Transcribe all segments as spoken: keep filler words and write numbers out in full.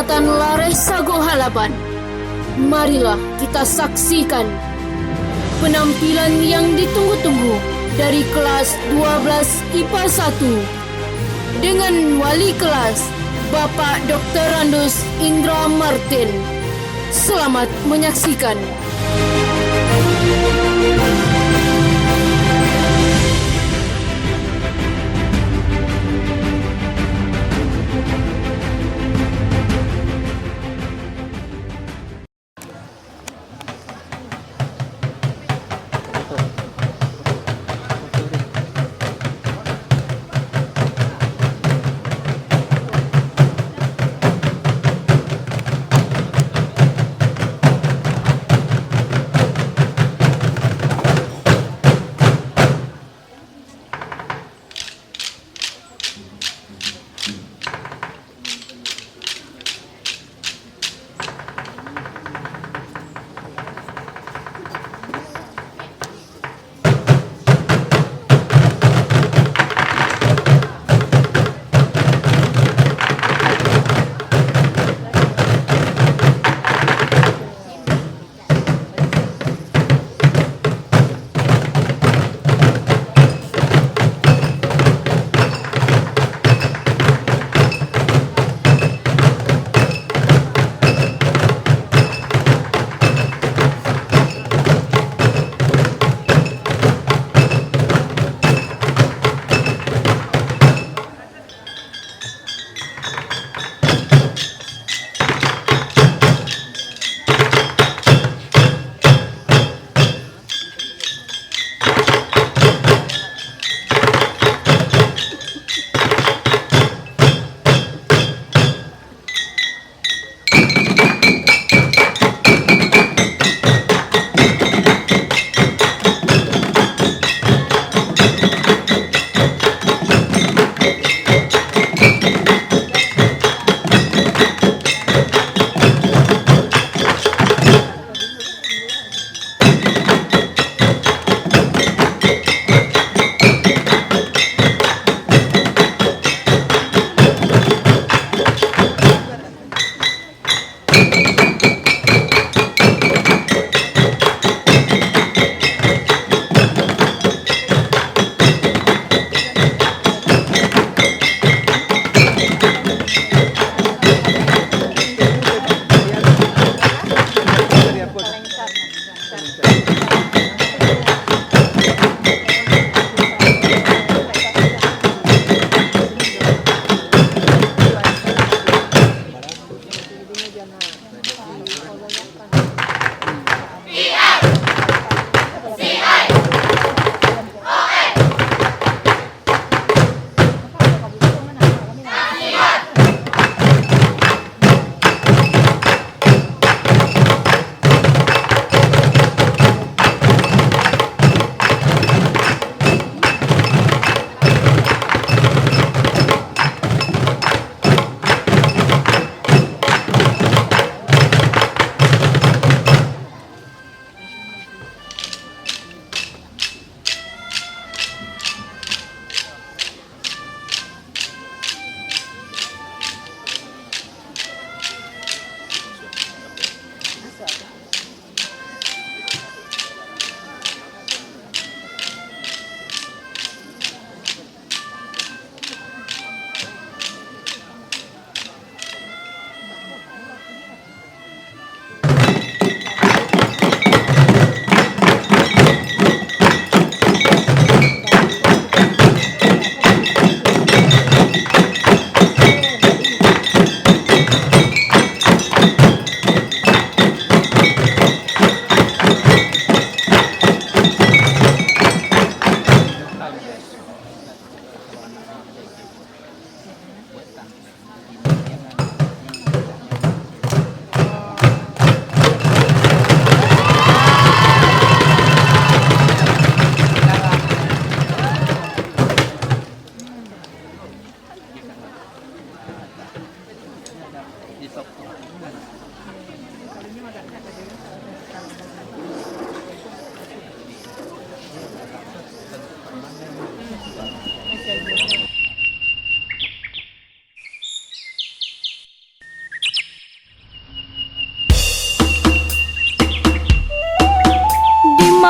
Kecamatan Lareh Sago Halaban. Marilah kita saksikan penampilan yang ditunggu-tunggu dari kelas dua belas I P A satu dengan wali kelas Bapak Doktorandus Indra Martin. Selamat menyaksikan.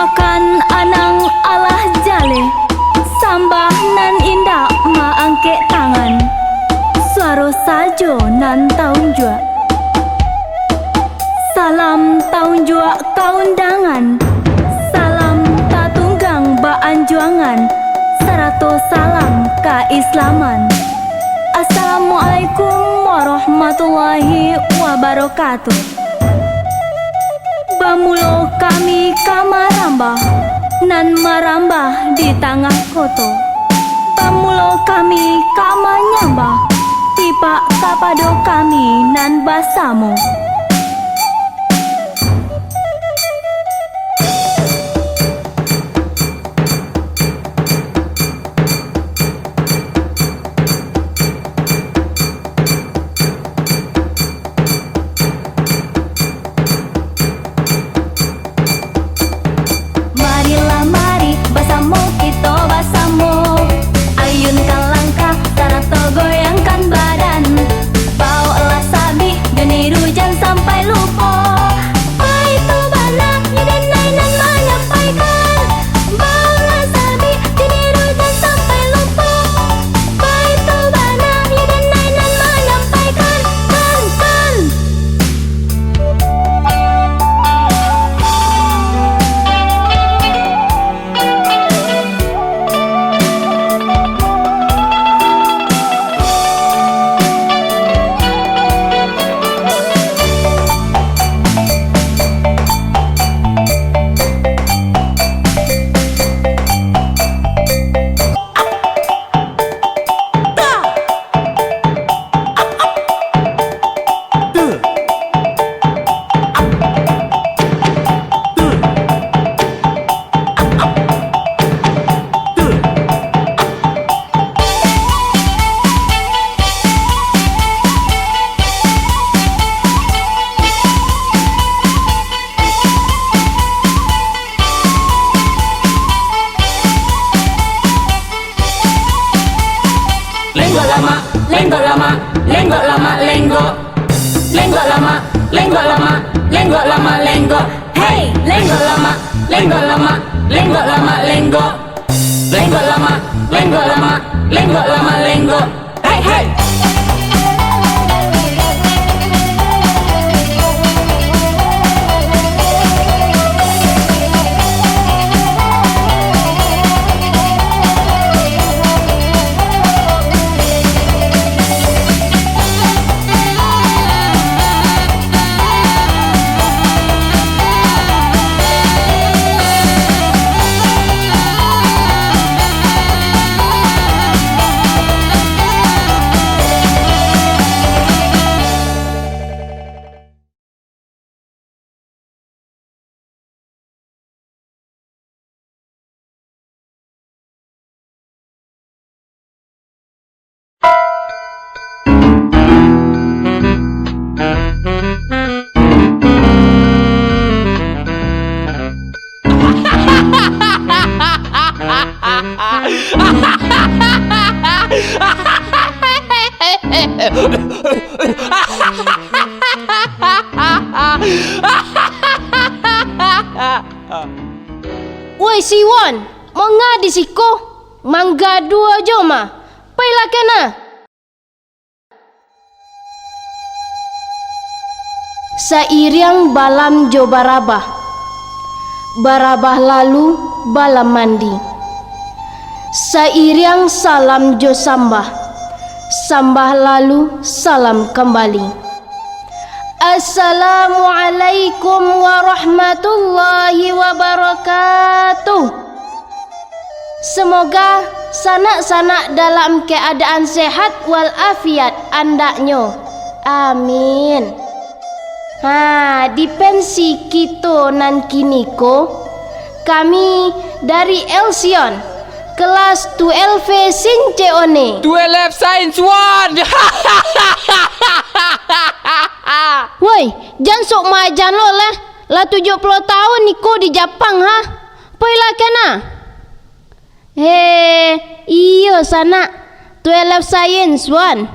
Makan anang alah jaleh, sambah nan indak maangkek tangan, suaro sajo nan taunjuak. Salam taunjuak ka undangan, salam tatunggang baanjuangan, sarato salam kaislaman. Assalamualaikum warahmatullahi wabarakatuh. Bamulo kami ka marambah, nan marambah di tangah koto. Bamulo kami ka manyambah, tipak kapado kami nan basamo. Marilah mari basamo kito basamo, ayunkan langkah sarato goyangkan badan. Baoklah sabik jo niru jan sampai lupo. Baitu bana, yo den ai nan manyampaikan. Baoklah sabik jo niru jan sampai lupo. Baitu bana, yo den ai nan manyampaikan. Kan, kan. Lenggok lamak, lenggok lamak, lenggok lamak, lenggok. Lenggok lamak, lenggok lamak, lenggok lamak, lenggok. Hei, lenggok lamak, lenggok lamak, lenggok lamak, lenggok. Lenggok lamak, lenggok lamak, lenggok lamak, lenggok. Hei, hei. Woi, Siwon, manga di siko? Manggaduah jo mah. Pailah kana. Sairiang balam jo barabah, barabah lalu balam mandi. Sairiang salam jo sambah, sambah lalu salam kambali. Assalamualaikum warahmatullahi wabarakatuh. Semoga sanak-sanak dalam keadaan sehat walafiat andaknyo. Amin. Ha, di pensi kito nan kiniko, kami dari Elsion, kelas twelve Since One. Twelve Science One. Woi, jan sok maajan lo lah. Lah tujuah puluah tahun iko di Japang, ha. Poilah kana. He, iyo sanak, Twelve Science One,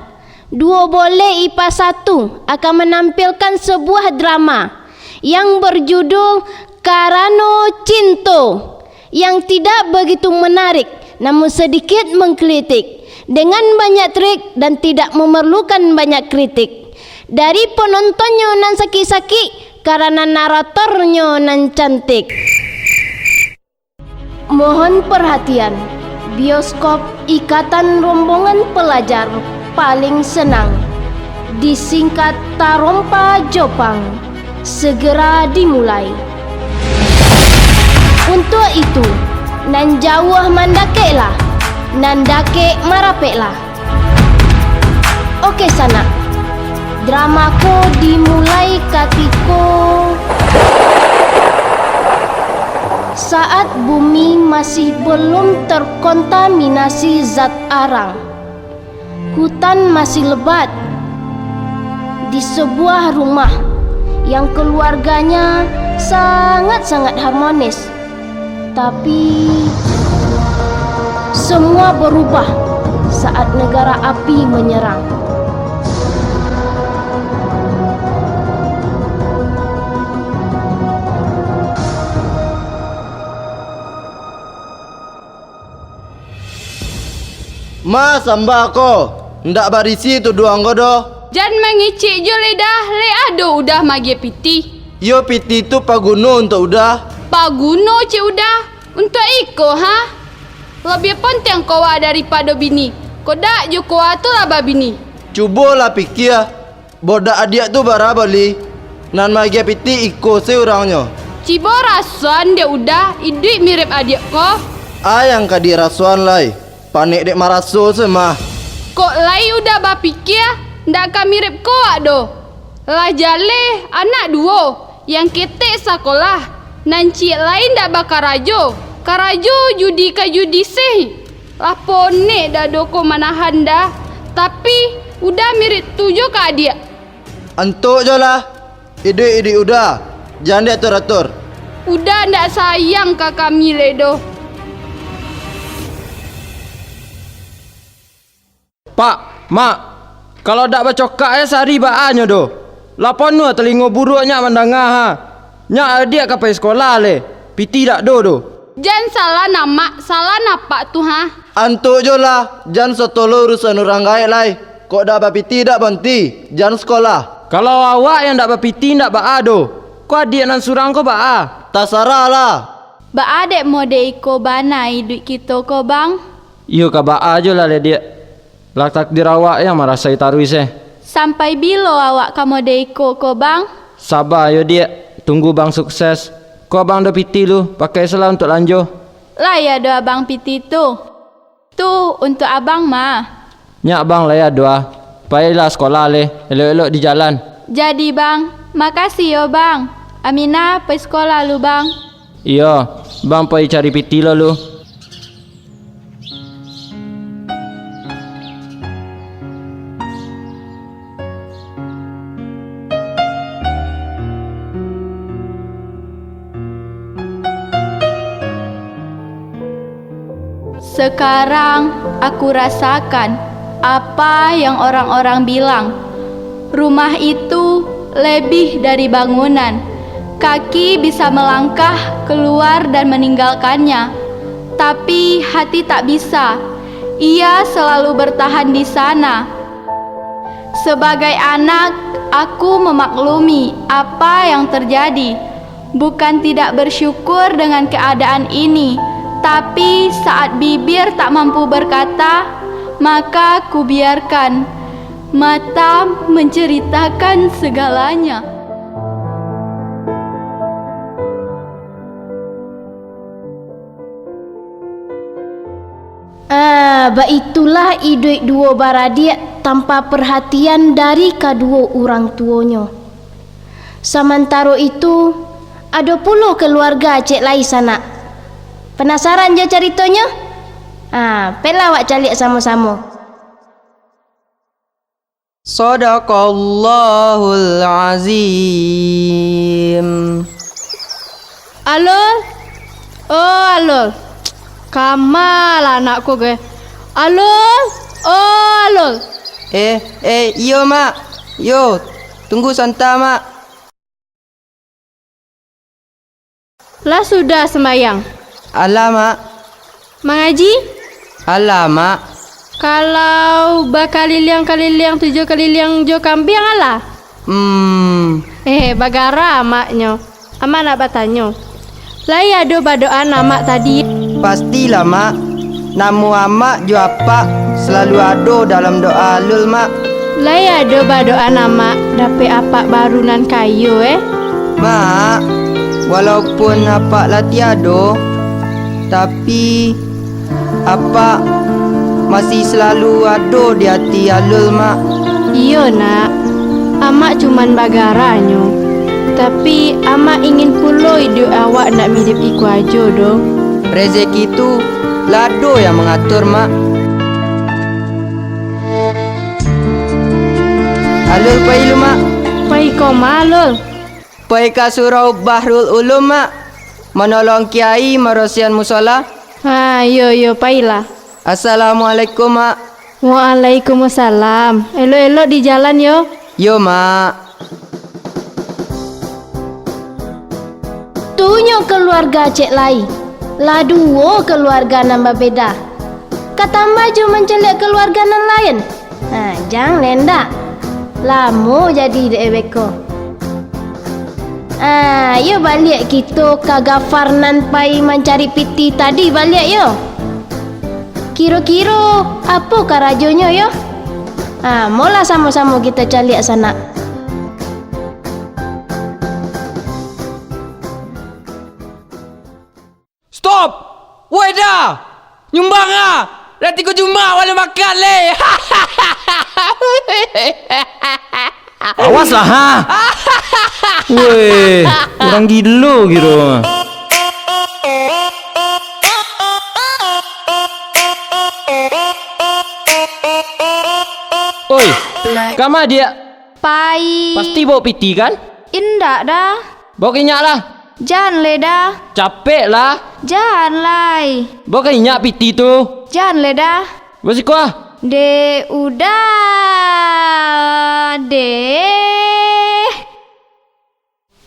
duo boleh ipa satu akan menampilkan sebuah drama yang berjudul Karano cinto yang tidak begitu menarik, namun sedikit mengkritik, dengan banyak trik dan tidak memerlukan banyak kritik dari penontonnya nan sakik-sakik, karena naratornya nan cantik. Mohon perhatian, bioskop Ikatan Rombongan Pelajar paling senang, disingkat Tarompa Jopang, segera dimulai. Untuak itu, nan jauah mandakeklah, nan dakek marapeklah. Oke, sanak. Drama ko dimulai katiko saat bumi masih belum terkontaminasi zat arang. Hutan masih lebat. Di sebuah rumah yang keluarganya sangat-sangat harmonis, tapi semua berubah saat negara api menyerang. Ma, sambah ko, ndak barisi tuduang ko doh. Jan mangecek jo lai dah, lai ado Udah maagiah pitih. Iyo, pitih tu paguno untuak Udah. Paguno cek Udah? Untuak iko, ha? Labiah pontiang kowa daripado bini. Kok dak jo kowa tu lah babini. Cubolah pikia. Bodak adiak tu bara bali, nan maagiah pitih iko se urangnyo. Cibo rasuan dek Udah iduik mirip adiak ko. A yang ka dirasuan lai, panek dek maraso se mah. Kok lai Udah bapikia, ndak ka mirip ko awak doh. Lah jaleh anak duo, yang ketek sakolah, nan ciek lai ndak bakarajo, karajo judi ka judi seh. Lah ponek dado ko manahan dah, tapi Udah mirip tu jo ka adiak. Antuk jo lah, iduik-iduik Udah, jan diatur-atur. Udah ndak sayang ka kami lai doh. Pak, Mak, kalau dak bacokak e sari baa nyo doh? Lah ponuah talingo buruak nyak mandanga ha. Nyak adiak ka pai sekolah leh, pitih dak do doh. Jan salah nah Mak, salah nah Pak tu ha. Antuk jo lah, jan soto lo urusan urang gaek lai. Kok dak bapitih dak bonti, jan sekolah. Kalau awak yang dak bapitih ndak baa doh, ko adiak nan surang ko baa? Tasarah lah. Baa dek mode iko bana iduik kito ko, Bang? Iyo ka baa jo lah leh, Diak. Lah takdir awak yang marasai taruih seh. Sampai bilo awak ka mode iko ko, Bang? Saba yo, Diak. Tunggu Bang sukses. Ko Abang ado pitih lu, pakai se lah untuak lanjo. Lai ado Abang pitih tu. Tu untuak Abang mah. Nyak Bang lai ado ah. Pailah sekolah leh, elok-elok di jalan. Jadi Bang, makasih yo Bang. Aminah pai sekolah lu Bang. Iyo, Bang pai cari pitih lo lu. Sekarang aku rasakan apa yang orang-orang bilang. Rumah itu lebih dari bangunan. Kaki bisa melangkah keluar dan meninggalkannya, tapi hati tak bisa. Ia selalu bertahan di sana. Sebagai anak, aku memaklumi apa yang terjadi. Bukan tidak bersyukur dengan keadaan ini, tapi saat bibir tak mampu berkata, maka kubiarkan mata menceritakan segalanya. Ah, baitulah iduik duo baradiak tanpa parhatian dari kaduo urang tuonyo. Samantaro itu, ado pulo kaluarga ciek lai sanak. Panasaran jo caritonyo? Ah, pailah awak caliak samo-samo. Sadaqallahul Azim. Alul, oh Alul, kama lah anak ko ge? Alul, oh Alul. Eh, eh, iyo, Mak. Yo, tunggu santa, Mak. Lah sudah sumbayang? Alah, Mak. Mangaji? Alah, Mak. Kalau bakaliliang-kaliliang tujuah kaliliang jo kambiang alah? Hmm. Eh, bagara amaknyo. Amak nak batanyo. Lai ado badoa nan amak tadi? Pastilah, Mak. Namo amak jo apak salalu ado dalam doa alun, Mak. Lai ado badoa nan amak dapek apak baru nan kayo, eh? Mak, walaupun apak lah tiado, tapi apak masih salalu ado di ati alun, Mak. Iyo, Nak. Amak cuman bagaranyo. Tapi, amak ingin pulo iduik awak ndak mirip iko ajo doh. Rezeki tu lah ado yang mangatur, Mak. Alun pai lu, Mak. Pai ka ma, Lul? Pai ka surau Bahrul Ulum, Mak. Manolong kiai marosian musola. Ha, iyo, iyo, pailah. Assalamualaikum, Mak. Waalaikumsalam. Elok-elok di jalan, yo. Yo, Mak. Tu nyo kaluarga cek lai. Lah duo kaluarga nan babeda. Ka tambah jo mancaliak kaluarga nan lain. Ha, jan lendak. Lamo jadi dek beko. Ah, yo baliak kito ka Gafar nan pai mancari pitih tadi baliak yo. Kiro-kiro apo karajonyo yo? Ah, molah samo-samo kito caliak sanak. Stop! Woi, Da! Nyumbang ah! Lah tigo Jumaik awak alun makan leh! Awaslah, ha! Woi, urang gilo kiro. Oi, kama, Diak? Pai. Pasti bawa piti, kan? Indak, Da. Bawa ka inyak lah. Jan lai, Da. Capek lah. Jan lai. Bawa ka inyak piti tu. Jan lai, Da. Bawa siko ah. Dek, udah, deh.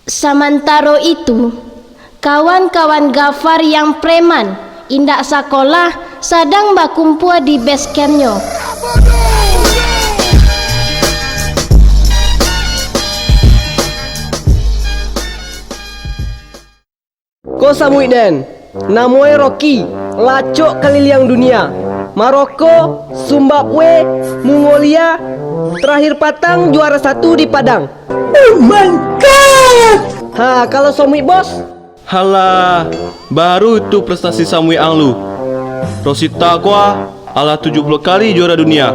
Samantaro itu, kawan-kawan Gafar yang preman, indak sakolah, sadang bakumpua di base camp-nyo. Ko samuik den, namoe Rocky, lacok kaliliang dunia, Maroko, Zimbabwe, Mongolia, terakhir patang juara satu di Padang. Oh my God! Ha, kalau samuik bos? Halah, baru tu prestasi samuik ang lu. Rosita ko ah, alah tujuah puluah kali juara dunia.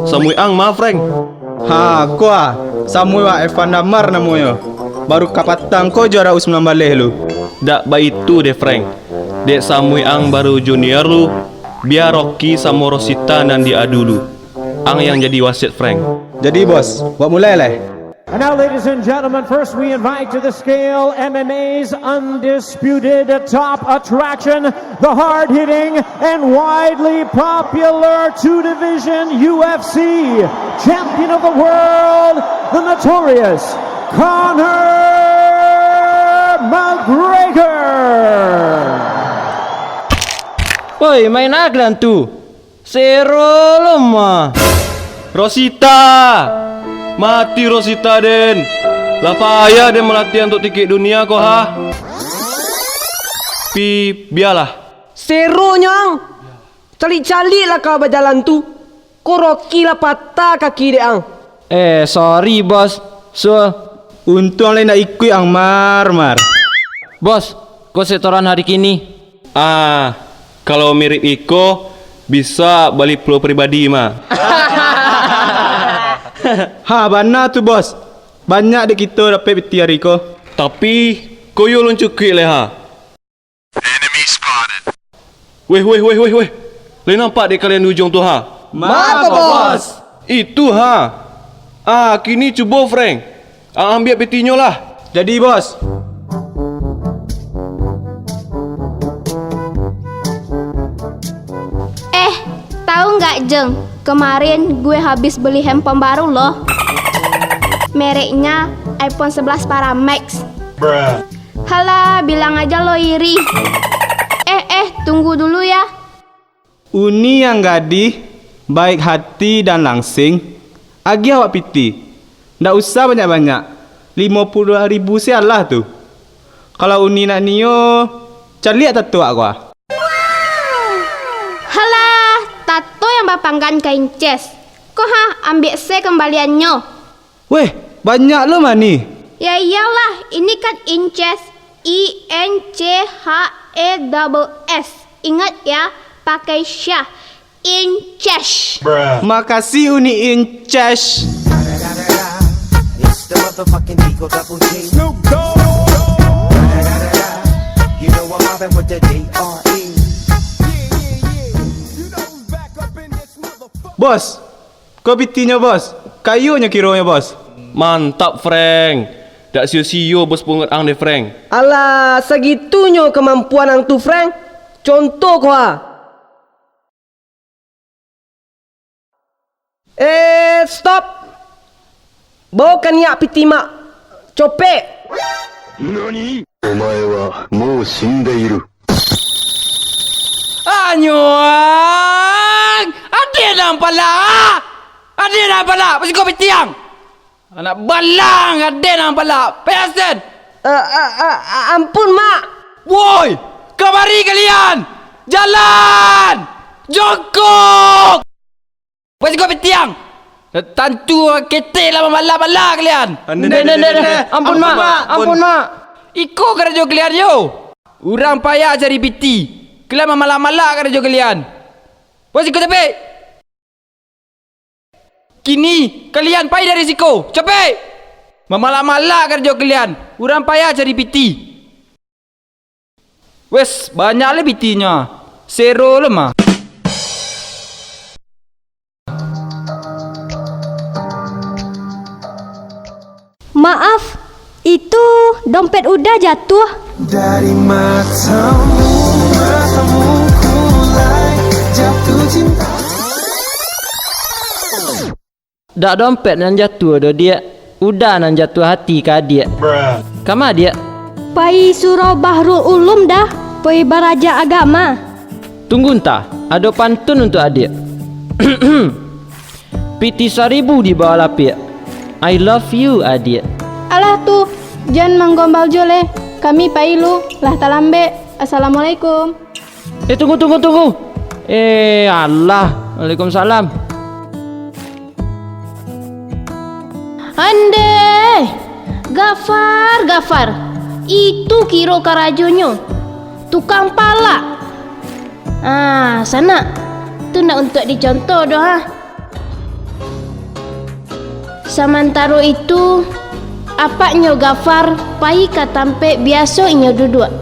Samuik ang ma, Frank? Ha, ko ah, samuik wak Evan Damar namonyo. Baru kapatang ko juara U sambilan baleh lu. Dak baitu deh, Frank. Dek samuik ang baru junior lu, bia Rocky samo Rosita nan diadu lu. Ang yang jadi wasit, Frank. Jadi, bos, wak mulai lai? And now, ladies and gentlemen, first we invite to the scale M M A's undisputed top attraction, the hard-hitting and widely popular two-division U F C champion of the world, the notorious Conor McGregor. Oi, main agilan tu. Sero lo mah. Rosita! Mati Rosita den. Lah payah den malatihan untuak tikek dunia ko ha. Pi, bialah. Seronyo ang. Caliak-caliak lah ka bajalan tu. Ko Rocky lah patah kaki dek ang. Eh, sorry, Bos. Sul. Untuang lai ndak ikuik ang, Mar, Mar. Bos, ko setoran hari kini. Ah, kalau mirip iko, bisa bali pulo pribadi mah. Ha, bana tu, Bos. Banyak dek kito dapek piti hari ko. Tapi, koyo luncukuik leh ha. Weh, weh, weh, weh, weh. Lai nampak dek kalian di ujuang tu ha? Mako, Bos. Itu ha. Ah, kini cubo, Frank. Ah, ambiak pitinyo lah. Jadi, Bos. Eh, tahu nggak, Jeng? Kemarin gue habis beli handphone baru loh. Mereknya iPhone sebelas Pro Max. Halah, bilang aja lo iri. Eh, eh, tunggu dulu ya. Uni yang gadih, baik hati dan langsing, agiah awak piti. Ndak usah banyak-banyak, limo puluah ribu se alah tu. Kalau Uni nak nio, caliak tatuak ko ah. Halah, tato yang bapanggan ka inces. Ko ha, ambiak se kambaliannyo. Weh, banyak lo mani. Ya iyalah, ini kan inces, I N C H E double S. Ingat ya, pakai syah. Inces. Makasih Uni Inces. It's the motherfucking Eagle Double G. Snoop Dogg. You know I'm mobbing with the D R E. Bos, ko pitinyo, Bos. Kayonyo kironyo, Bos. Mantap, Frank. Dak sio-sio bos pungut ang deh, Frank. Alah, sagitunyo kamampuan ang tu, Frank. Contoh ko ha. Eh, stop. Baokan nyak piti mak. Copek. Nani? Omae wa mou shindeiru. Anyuang! Adeh nan palak! Adeh nan palak! Pasiko pitiang! Anak balang, adeh nan palak! Pesan! Eh, eh, eh, eh, ampun, Mak! Woi! Kamari kalian! Jalan! Jongkok! Pasiko pitiang! Tantu ketek lah mamalak-malak kalian! Ndeh, ndeh, ndeh, ndeh. Ampun, Mak! Ampun, Mak! Iko karajo kalian yo! Urang payah cari piti, kalian mamalak-malak karajo kalian! Pasiko capek! Kini, kalian pai dari siko! Capek! Mamalak-malak karajo kalian! Urang payah cari piti! Wes, banyak lai pitinyo. Sero lo mah. Maaf, itu dompet Uda jatuh. Dari matamu, matamu kulai jatuh cinta. Dak dompet nan jatuah doh, Diak. Uda nan jatuah hati ka Adiak. Kama, Diak? Pai surau Bahrul Ulum dah, pai baraja agama. Tunggu ntah, ado pantun untuak Adiak. Pitih saribu di bawah lapiak. I love you, Adiak. Alah tu, jan manggombal jo leh. Kami pai lu, lah talambek. Assalamualaikum. Eh, tunggu, tunggu, tunggu. Eh, alah. Waalaikumsalam. Andeh! Gafar, Gafar. Itu kiro karajonyo. Tukang palak. Ah, sanak. Tu ndak untuak dicontoh doh, ha. Samantaro itu, apaknyo Gafar pai ka tampek biaso inyo duduak.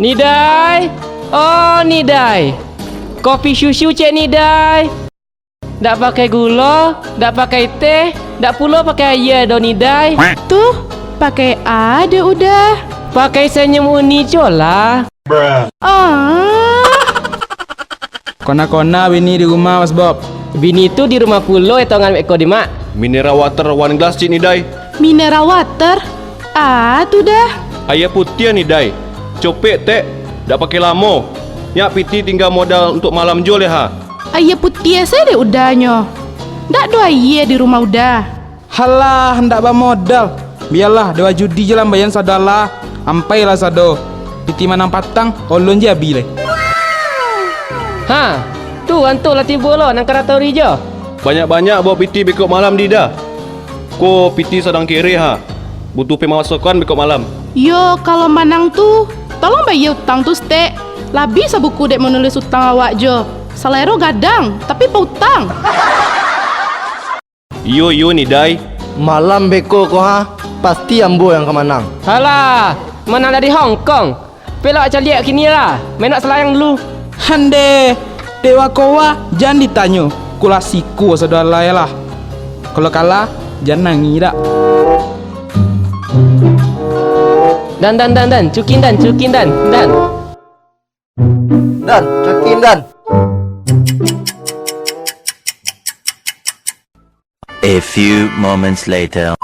Nidai, oh Nidai, kopi susu cek Nidai. Dak pakai gulo, dak pakai teh, dak pulo pakai aia doh Nidai. Tu, pakai a dek Uda. Pakai senyum Uni jo lah. Ah. Kona-kona bini di rumah, Mas Bob. Bini tu di rumah pulo, etongan beko di mak. Mineral water one glass cik Nidai. Mineral water? Ah, tu dah. Aia putiah Nidai. Copek tek, dak pakai lamo. Nyak piti tingga modal untuak malam jo leh ha. Aia putiah se dek Udanyo. Dak do aia di rumah Uda. Halah, ndak bamodal. Bialah, dewa judi je lah ambayan sado lah. Ampailah sado. Piti manang patang, olon je abih lai. Ha, tu antu lah tibo lo, nan karatori jo. Banyak-banyak bawa piti bekok malam di Da. Ko piti sadang kere ha. Butuh pemasukan bekok malam. Yo, kalau manang tu, tolong bayia utang tu, Stek. Labiah sabuku dek manulis utang awak jo. Salero gadang, tapi pautang. Iyo, iyo, Nidai. Malam beko ko ha, pasti ambo yang ka manang. Halah, manang dari Hong Kong. Pelok caliak kini lah, main wak salayang dulu. Hande, dek wakowa jan ditanyo, kulah siku sado alai lah. Kalau kalah, jan nangih dak. Dan, dan, dan, dan, cukin dan, cukin dan, dan. Dan, cukin dan. A few moments later.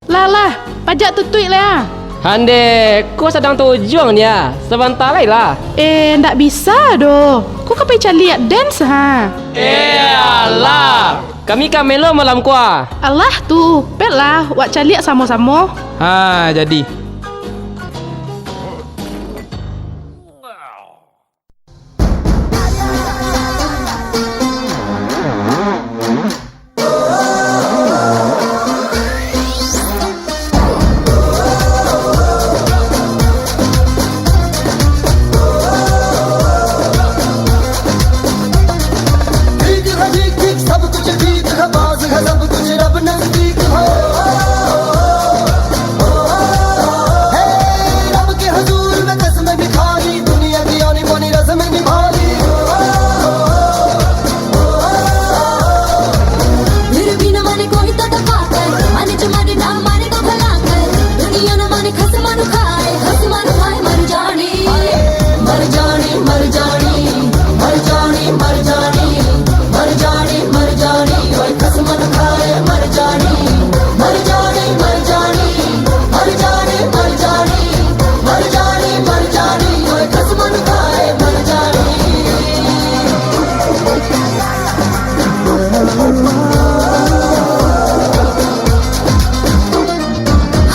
Lah, lah, pajak tutuik lai, ah. Handeh, ko sadang tujuang ni, ah. Sabanta lai lah. Eh, ndak bisa doh. Ko ka pai caliak den se, ha. Eh, alah. Kami ka melo malam ko, ah. Alah tu, pet lah, wak caliak samo-samo. Ha, jadi. ठीक है, ठीक, ठीक, सब कुछ ठीक है, बाज है सब कुछ, रब नजदीक है। हे, रब के हुजूर में कसम भी खा ली, दुनिया की आनी बानी रस्म निभा ली। फिर भी न माने कोई तो दफा कर, माने जो माने ना माने तो भला कर, दुनिया न माने खसमा नु खाए, खसमा नु खाए मर जानी। मर जानी, मर जानी, मर जानी, मर जानी, मर जानी, मर जानी, ओए खसमन खाए मर जानी। मर जानी, मर जानी, मर जानी, मर जानी, मर जानी, मर जानी, ओए खसमन खाए मर जानी।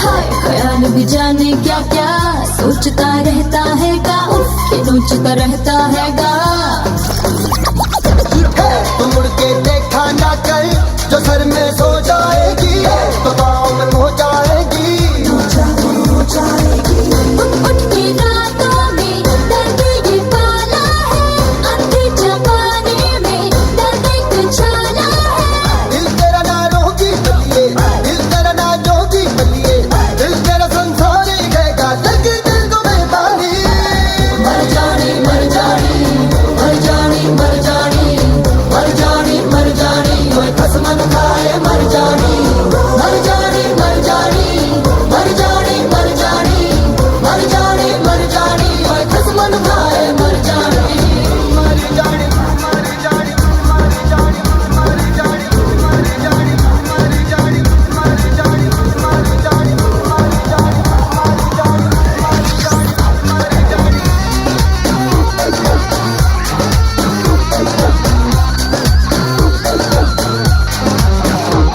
हाय, ख्याल भी जाने क्या क्या सोचता रहता है गा, उफ, ये नोचता रहता है गा। तू मुड़ के देखा ना कर, जो सर में सो जाएगी, तो पाँव में खो जाएगी। उठ, उठ के रातों में दर्द ये पाला है, अंधी जवानी में दर्द एक छाला है। दिल तेरा ना रोगी बलिए, दिल तेरा ना रोगी बलिए, दिल तेरा संसार ही रहेगा, लेकिन दिल को बेमारी। मर जानी, मर जानी, मर जानी, मर जानी, मर जानी, मर जानी, ओए खसमन खाए मर जानी। मर जानी, मर जानी, मर जानी, मर जानी, मर जानी, मर जानी, ओए खसमन खाए मर जानी। मर जानी, मर जानी।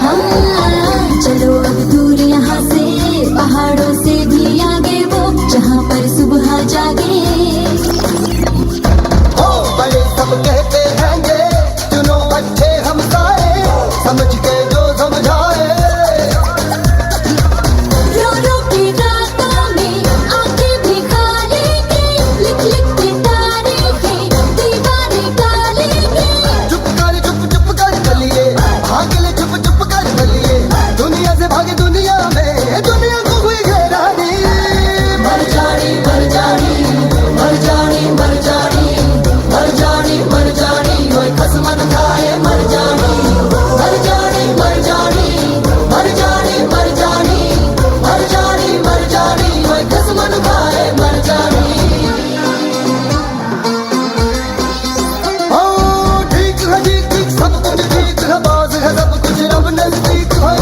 हाँ, चलो अब दूर यहाँ से, पहाड़ों से भी आगे वो, जहाँ पर सुबह जागे। ओ, बड़े सब कहते हैं ये, चुनो अच्छे हमसाए, समझ के जो समझाए। रो रो के रातों में आंखें भी खा लेंगे, लिख लिख के तारीखें दीवारें डालेंगे। चुप कर, चुप, चुप कर बलिए, भाग ले चुप, चुप कर बलिए। दुनिया से भागे दुनिया में, दुनिया को हुई हैरानी। मर जानी, मर जानी, मर जानी, मर जानी, मर जानी, मर जानी, ओए खसमन खाए मर जानी। मर जानी, मर जानी, मर जानी, मर जानी, मर जानी, मर जानी, ओए खसमन खाए मर जानी। हाँ, ठीक है, ठीक, ठीक, सब कुछ ठीक है, बाज है सब कुछ, रब नजदीक है।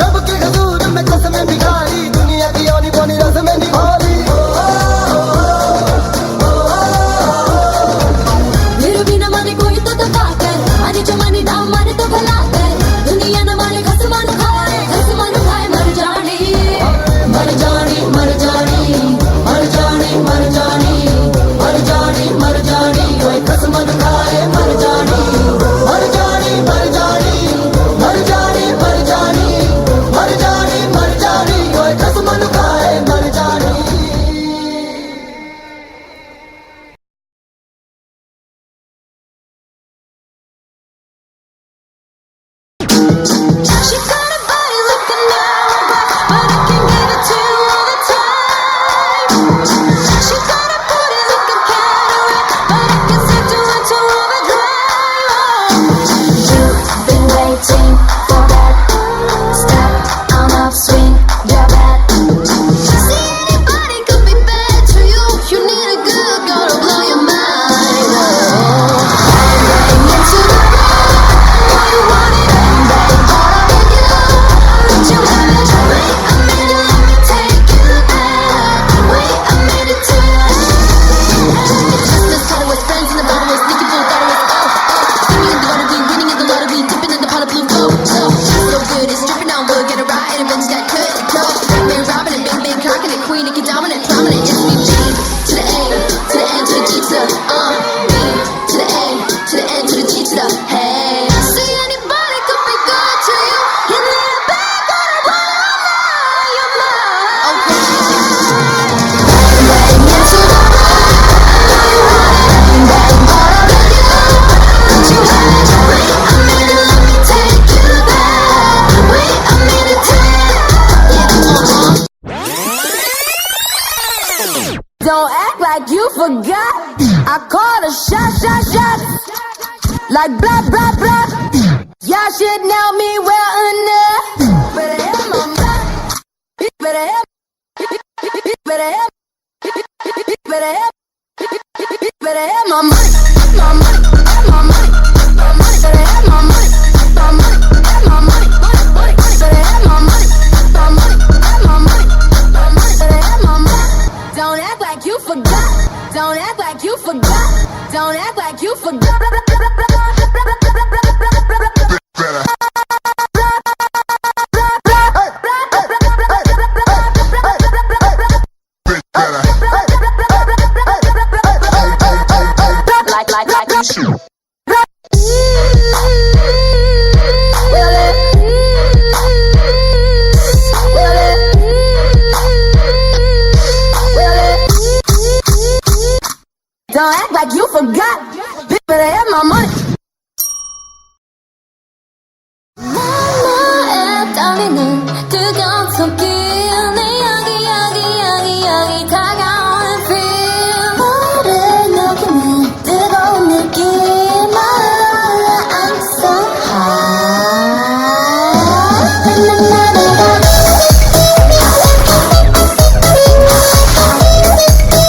रब के हुजूर में कसम भी खा ली, दुनिया की आनी बानी रस्म निभा ली। फिर भी न माने कोई तो दफा कर, माने जो माने ना माने तो भला कर, दुनिया न माने खसमा नु खाए, खसमा नु खाए मर जानी। मर जानी, मर जानी, मर जानी, मर जानी, मर जानी, मर जानी, ओए खसमन खाए मर जानी। मर जानी, मर जानी, मर जानी, मर जानी, मर जानी, मर जानी, ओए खसमन खाए मर जानी। Like blah blah blah. Y'all should know me well enough. Better have my money. Better have, better have, better have, better have my money. My money, my money, my money. Better have my money. My money, have my money. Money, money, money. Better have my money. My money, have my money. My money, better have my money. Don't act like you forgot. Don't act like you forgot. Don't act like you forgot. Like, like, like you should. Don't act like you forgot. Bitch, better have my money. One more at darling, 뜨거운 손길 내 여기 여기 여기 여기 다가오는 feel. 모든 여기는 뜨거운 느낌. I'm so high.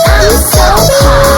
I'm so high.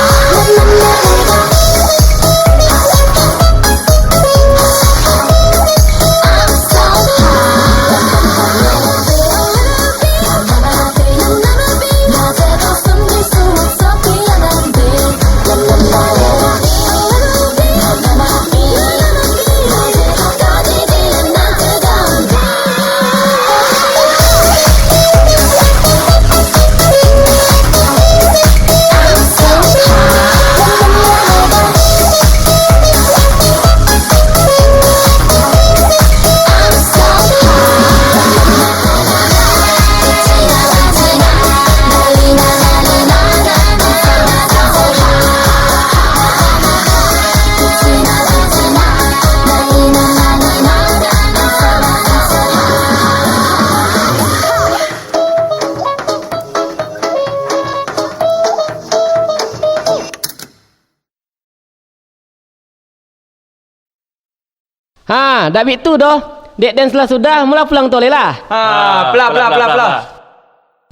Ha, dak baitu doh. Dek den sudah-sudah, mulo pulang tu lai lah. Ha, plah, plah, plah, plah.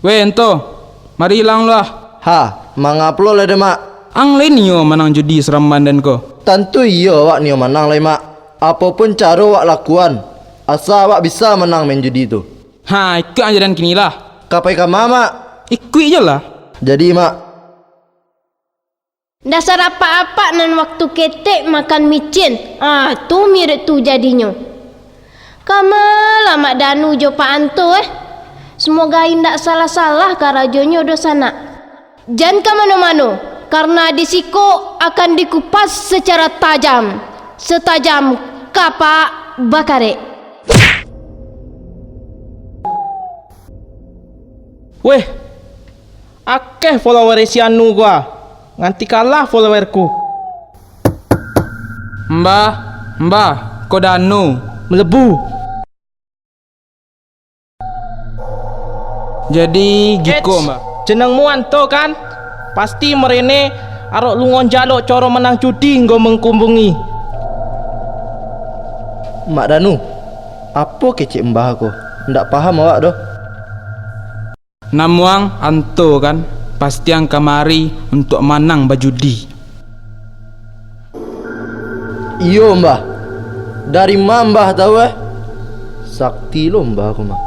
Weh, Anto, mari ilang lah. Ha, manga pulo lai deh, Mak? Ang lai nio manang judi saraman den ko? Tantu iyo awak nio manang lai, Mak. Apo pun caro awak lakuan, asa awak bisa manang main judi tu. Ha, ikuik aja den kini lah. Ka pai kama, Mak? Ikuik je lah. Jadi, Mak. Dasar apak-apak nan waktu ketek makan micin. Ah, tu mirip tu jadinyo. Kama lah Mak Danu jo Pak Anto, eh. Semoga indak salah-salah karajonyo doh sanak. Jan ka mano-mano, karena di siko akan dikupas secara tajam, setajam kapak bakarek. Weh, akeh follower si Anu ko, nganti kalah followerku. Mbah, mbah, ko Danu. Melebu. Jadi, giko, Eits, mbah. Jenengmu Anto, kan? Pasti marene arok lungon jalok caro manang judi nggo mangkumbungi. Mak Danu, apo kecek mbah ko? Ndak paham awak doh. Namuang Anto kan, pasti ang kamari untuak manang bajudi. Iyo, Mbah. Dari ma Mbah tau, eh? Sakti lo Mbah ko mah.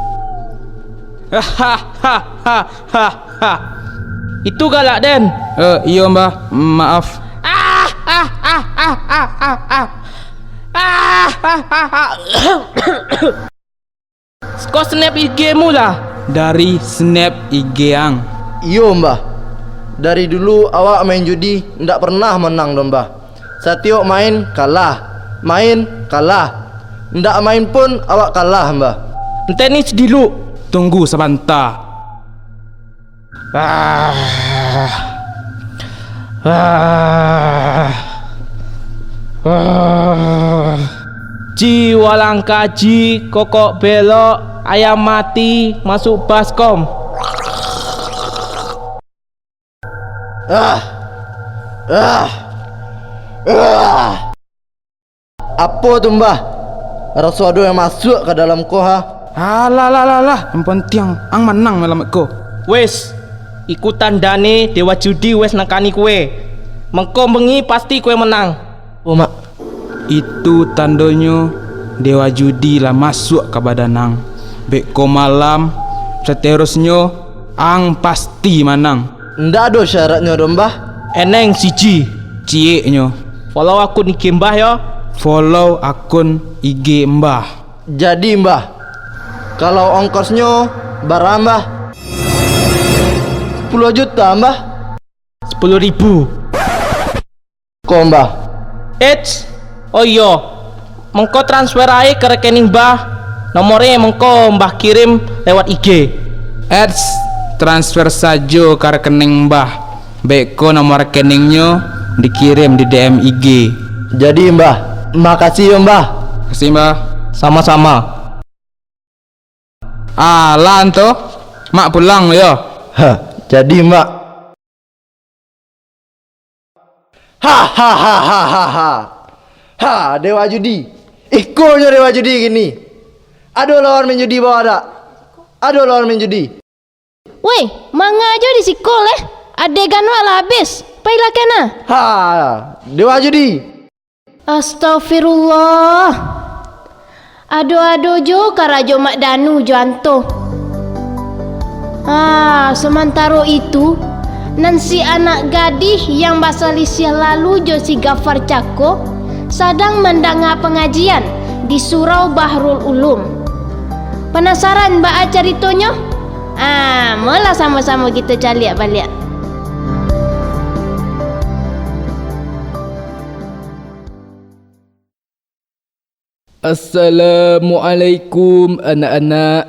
Itu galak den. Eh, iyo, Mbah. Maaf. Siko snap I G-mu lah. Dari snap I G ang. Iyo, Mbah. Dari dulu awak main judi ndak pernah menang doh, Mbah. Satiok main, kalah. Main, kalah. Ndak main pun awak kalah, Mbah. Tenis dulu. Tunggu sabanta. Ah. Ah. Ah. Ji walang kaji, kokok belok, ayam mati, masuk baskom. Ah. Ah. Ah. Apo tu, Mbah? Raso ado yang masuak ka dalam ko, ha? Alah, alah, alah, alah. Yang pantiang, ang manang malam ko. Wes, ikutan dane Dewa Judi wes nangkani kue. Mangko bengi pasti kue menang. Oh, Mak. Itu tandonyo Dewa Judi lah masuak ka badan ang. Bek ko malam, saterusnyo ang pasti manang. Ndak ado syaratnyo doh, Mbah? Eneng siji. Cieknyo. Follow akun I G Mbah yo. Follow akun I G Mbah. Jadi, Mbah, kalau ongkosnyo bara, Mbah? Sapuluah juta, Mbah? Sapuluah ribu. Ko, Mbah. Eits, oh iyo, mangko transfer ae ka rekening Mbah. Nomornyo mangko Mbah kirim lewat I G. Eits, transfer sajo ka rekening Mbah. Bek ko nomor rekeningnyo dikirim di D M I G. Jadi, Mbah, makasih yo, Mbah. Makasih, Mbah. Sama-sama. Alah, anto, Mak pulang yo. Ha, jadi, Mak. Ha, ha, ha, ha, ha, ha. Ha, Dewa Judi. Iko nyo Dewa Judi kini. Ado lawan main judi bawah dak? Ado lawan main judi. Woi, manga jo di siko leh. Adegan wak lah abih. Pailah kena. Ha, Dewa Judi. Astagfirullah. Ado-ado jo karajo Mak Danu jo anto. Ah, samantaro itu, nan si anak gadih yang basalisiah lalu jo si Gafar cako, sadang mandanga pangajian di Surau Bahrul Ulum. Panasaran baa caritonyo? Ah, molah samo-samo kito caliak baliak. Assalamualaikum, anak-anak.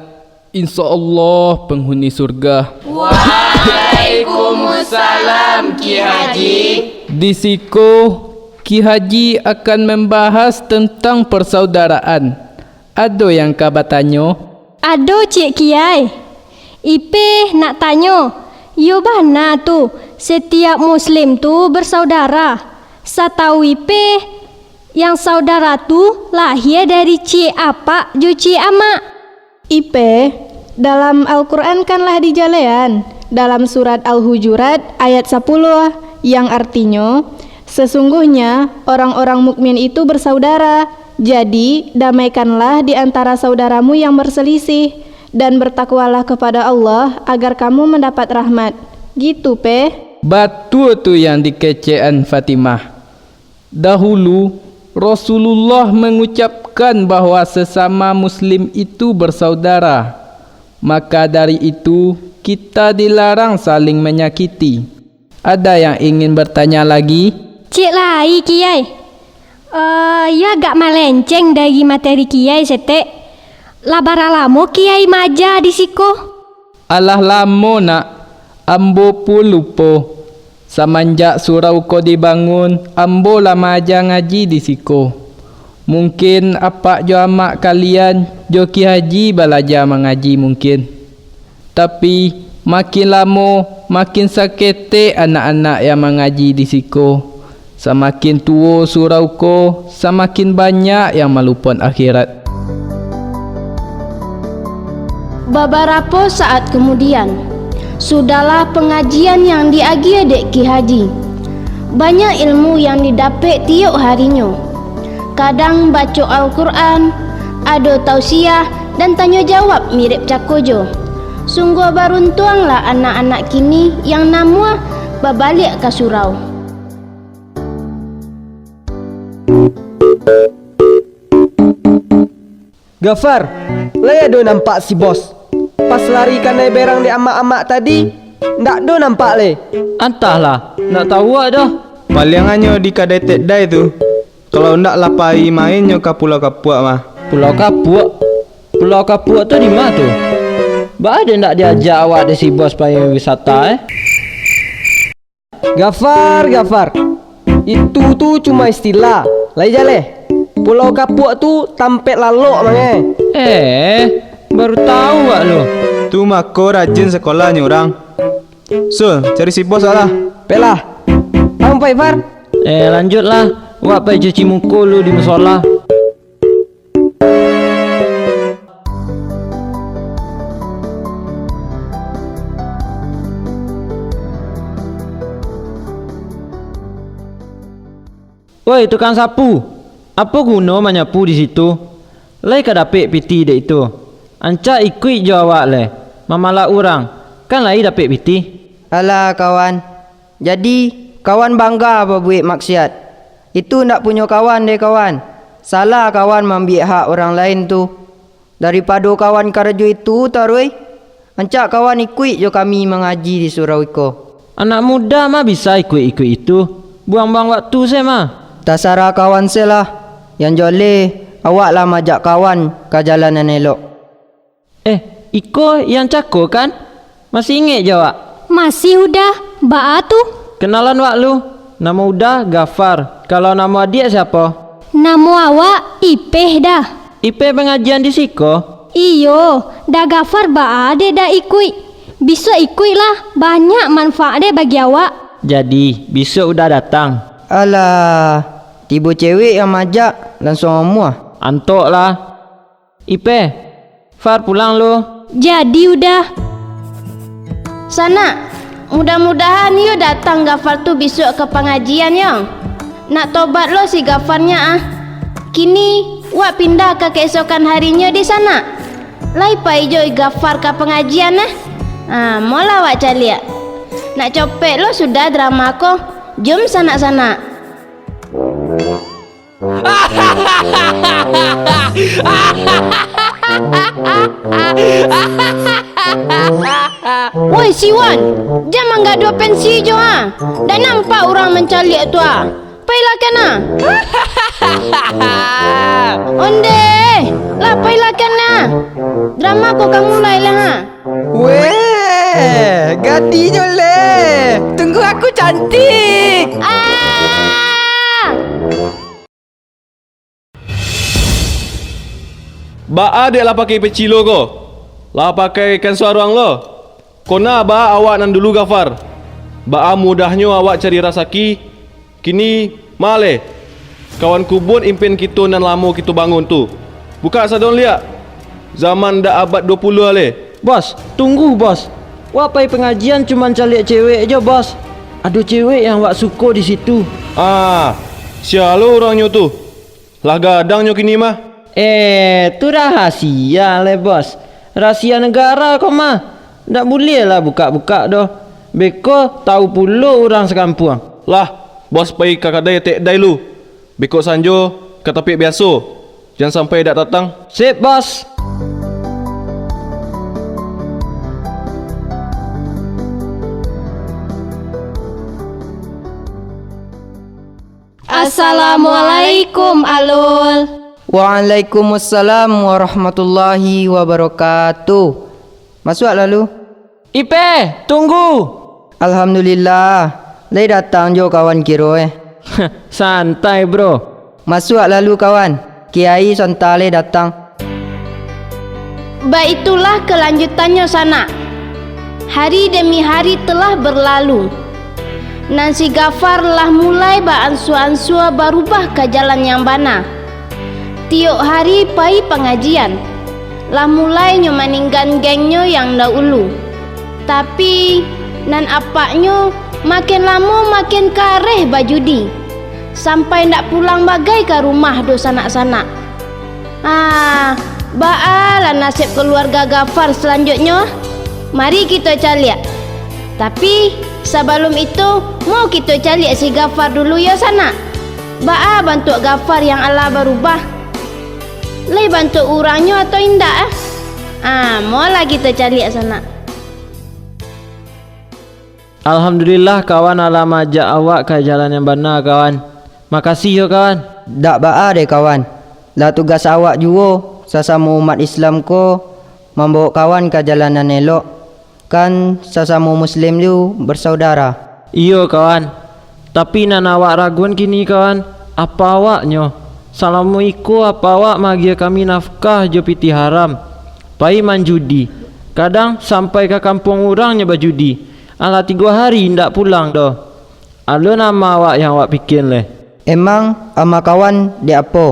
Insya Allah penghuni surga. Waalaikumsalam, Ki Haji. Di siko, Ki Haji akan membahas tentang persaudaraan. Ado yang ka batanyo? Ado, Ciek Kiai. Ipeh nak tanyo, iyo bana tu, setiap muslim tu bersaudara. Satau Ipeh, yang saudara tu lahia dari ciek apak jo ciek amak. Ipeh, dalam Al-Quran kan lah dijalehan, dalam surat Al-Hujurat ayat sapuluah, yang artinyo, sesungguhnya orang-orang mukmin itu bersaudara. Jadi, damaikanlah di antara saudaramu yang berselisih, dan bertakwalah kepada Allah agar kamu mendapat rahmat. Gitu, Peh. Batua tu yang dikecekan Fatimah. Dahulu, Rasulullah mengucapkan bahwa sesama muslim itu bersaudara. Maka dari itu, kita dilarang saling menyakiti. Ada yang ingin bertanya lagi? Ciek lai, Kiai. Eh, iyo agak malenceng dari materi Kiai saketek. Lah bara lamo Kiai maaja di siko? Alah lamo, Nak. Ambo pun lupo. Samanjak surau ko dibangun, ambo lah maaja ngaji di siko. Mungkin apak jo amak kalian jo Ki Haji balaja mangaji mungkin. Tapi, makin lamo, makin saketek anak-anak yang mangaji di siko. Samakin tuo surau ko, samakin banyak yang malupon akhirat. Babarapo saat kamudian, sudahlah pangajian yang diagiah dek Ki Haji, banyak ilmu yang didapek tiok harinyo. Kadang baco Al-Quran, ado tausiah, dan tanyo jawab mirip cako jo. Sungguah baruntuanglah anak-anak kini yang namuah babaliak ka surau. Gafar, lai ado nampak si Bos? Pas lari kanai berang dek amak-amak tadi, ndak do nampak lai. Antahlah, ndak tahu awak doh. Paliang anyo di kadai tedai tu. Kalau ndak lah pai main nyo ka Pulau Kapuak mah. Pulau Kapuak? Pulau Kapuak tu di ma tu? Baa dek ndak diajak awak dek si Bos pai wisata, eh? Gafar, Gafar. Itu tu cuma istilah. Lai jaleh. Pulau Kapuak tu tampek lalok mangeh. Eh, baru tahu wak lo. Tu mako rajin sakolahnyo urang. Sul, cari si Bos lah. Peklah. Ang pai, Far. Eh, lanjuiklah. Wak pai cuci muko lu di musola. Oi, tukang sapu! Apo guno manyapu di situ? Lai ka dapek pitih dek itu. Ancak ikuik jo awak lai, mamalak urang, kan lai dapek pitih. Alah, kawan. Jadi, kawan bangga babuek maksiat. Itu ndak punyo kawan deh, kawan. Salah kawan maambiak hak urang lain tu. Daripado kawan karajo itu taruih, ancak kawan ikuik jo kami mangaji di surau iko. Anak muda mah bisa ikuik-ikuik itu, buang-buang waktu se mah. Tasarah kawan se lah, yang jaleh awak lah maajak kawan ka jalan nan elok. Eh, iko yang cako kan? Masih ingek jo awak? Masih, Uda. Baa tu? Kenalan wak lu. Namo Uda, Gafar. Kalau namo adiak siapo? Namo awak Ipeh, Da. Ipeh pangajian di siko? Iyo, Da Gafar baa dek dak ikuik? Bisuak ikuiklah, banyak manfaat dek bagi awak. Jadi, bisuak Uda datang? Alah, tibo cewek yang maajak, langsuang omuah. Antoklah. Ipeh, Far pulang lu. Jadi, Uda. Sanak, mudah-mudahan iyo datang Gafar tu bisuak ka pangajian yo. Nak tobat lo si Gafarnyo ah. Kini, wak pindah ka kaesokan harinyo di sanak. Lai pai jo Gafar ka pangajian eh. Ah, molah wak caliak. Nak copek lo sudah drama ko. Jom sanak-sanak. Woi, Siwan, jan manggaduah pensi jo, ha. Dak nampak urang mancaliak tu, ha. Pailah kan, ha. Ondeh, lah pailah kan, ha. Drama ko ka mulai lah, ha. Weh, gadinyo leh. Tunggu aku, cantik. Ah! Baa dek lah pakai peci lo ko? Lah pakai kan saruang lo? Kona baa awak nan dulu, Gafar? Baa mudahnyo awak cari rasaki, kini maleh kawan kubun impian kito nan lamo kito bangun tu. Bukak sadonyo liak, zaman dak abad duo puluah leh. Bos, tunggu, Bos. Wak pai pangajian cuman caliak cewek jo, Bos. Ado cewek yang wak suko di situ. Ah, sia lo urangnyo tu? Lah gadang nyo kini mah. Eh, tu rahasia leh, Bos. Rahasia negara ko mah. Ndak buliah lah bukak-bukak doh. Beko tahu pulo urang sakampuang. Lah, Bos pai ka kadai etek dai lu. Beko sanjo ka tapiak biaso. Jan sampai dak datang. Sip, Bos. Assalamualaikum, Alul. Waalaikumsalam warahmatullahi wabarakatuh. Masuak lalu. Ipeh, tunggu! Alhamdulillah, lai datang jo kawan kiro, eh. Santai, Bro. Masuak lalu, kawan. Kiai Santa lai datang. Baitulah kalanjutannyo, sanak. Hari demi hari telah berlalu. Nan si Gafar lah mulai baansua-ansua barubah ka jalan yang bana. Tiok hari pai pangajian, lah mulai nyo maninggan gengnyo yang daulu. Tapi, nan apaknyo, makin lamo makin kareh bajudi, sampai ndak pulang bagai ka rumah doh sanak-sanak. Ah, baa lah nasib kaluarga Gafar salanjutnyo? Mari kito caliak. Tapi, sabalun itu, mo kito caliak si Gafar dulu yo, sanak. Baa bantuak Gafar yang alah barubah? Lai bantuak urangnyo atau indak, ah? Ah, molah kito caliak, sanak. Alhamdulillah, kawan alah maajak awak ka jalan yang bana, kawan. Makasih yo, kawan. Dak baa deh, kawan. Lah tugas awak juo, sasamo umat Islam ko, mambawok kawan ka jalan nan elok. Kan sasamo muslim tu bersaudara. Iyo, kawan. Tapi nan awak raguan kini, kawan, apo awaknyo? Salamo iko, apo awak maagiah kami nafkah jo pitih haram? Pai manjudi. Kadang sampai ka kampuang urang nyo bajudi. Alah tigo hari indak pulang doh. Alun ama awak yang awak pikian leh. Emang ama kawan dek apo?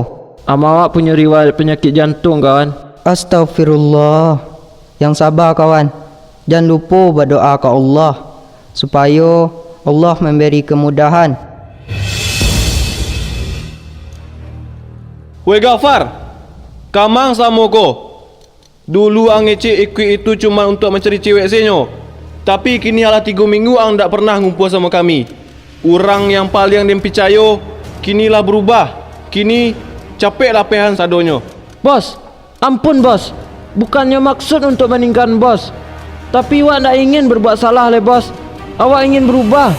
Ama awak punyo riwayat panyakik jantuang, kawan. Astagfirullah. Yang saba, kawan. Jan lupo badoa ka Allah, supayo Allah mambari kemudahan. Weh Gafar, kama ang salamo ko? Dulu ang ngecek ikuik itu cuma untuak mancari cewek se nyo. Tapi kini alah tigo minggu ang dak pernah ngumpua samo kami. Urang yang paliang den picayo, kini lah barubah. Kini, capek lapehan sadonyo. Bos, ampun, Bos. Bukannyo maksud untuak maninggakan Bos. Tapi awak ndak ingin berbuat salah lai, Bos. Awak ingin berubah.